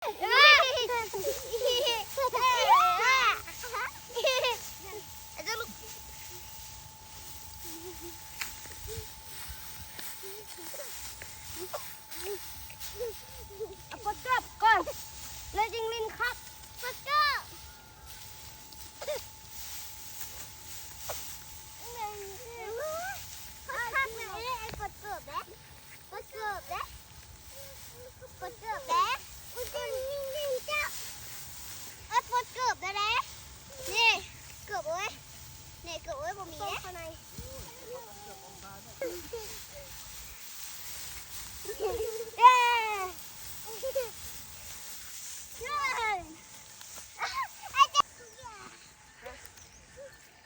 ເອົາປະກອບກ່ອນ ແລ້ວຈຶ່ງຫຼິ້ນຄັກ ປະກອບ ຄັກໆ ແມ່ນ ປະກອບເດ້ ປະກອບເດ້ ປະກອບເດ້ ອຸ້ຍ ເອົາປະກອບເດ້ ນີ້ ເກີບເອີຍ ນີ້ ເກີບເອີຍ ບໍ່ມີເດ້ ເຢ້ ເຢ້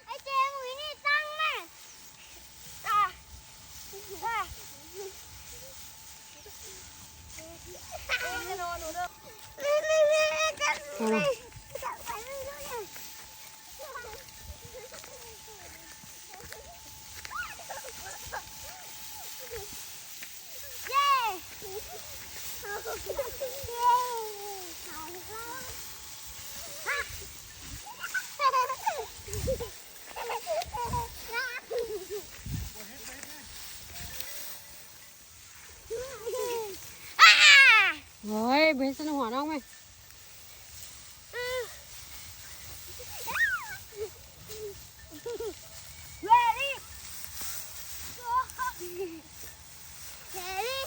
ໄອ້ເຈ ມື້ນີ້ຕັ້ງມາ ຕາ ຕາ ເອີ ຈະນອນໜູເດີ ເອົາລະ ເຢ້ ເຢ້ ໂອ້ຍ ບໍ່ເຫັນສັນຫົວນ້ອງແມະ ເວລີ ເວລີ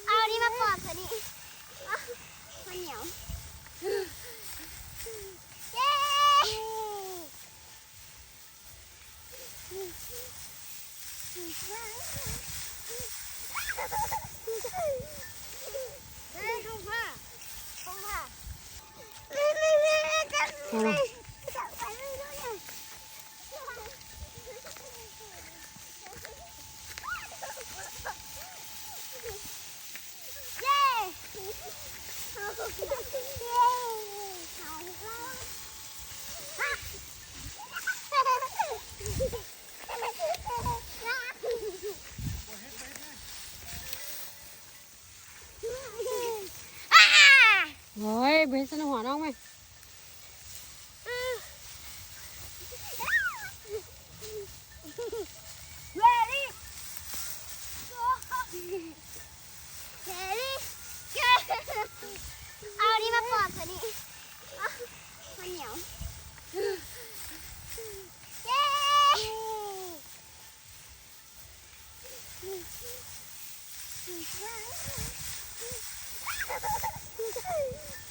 ເອົານີ້ມາປອນຊະນີ້ ມັນໜຽວ ເຢ້ ເອີ ທົ່ງຜ້າ ທົ່ງຜ້າ ເອົາລະ ເຢ້ ເຢ້ ໂອ້ຍ ບໍ່ເຫັນສັນຫົວນ້ອງແມະ ເວລີ ເວລີ ເອົານີ້ມາປອນຊະນີ້ ມັນໜຽວ ເຢ້ ເ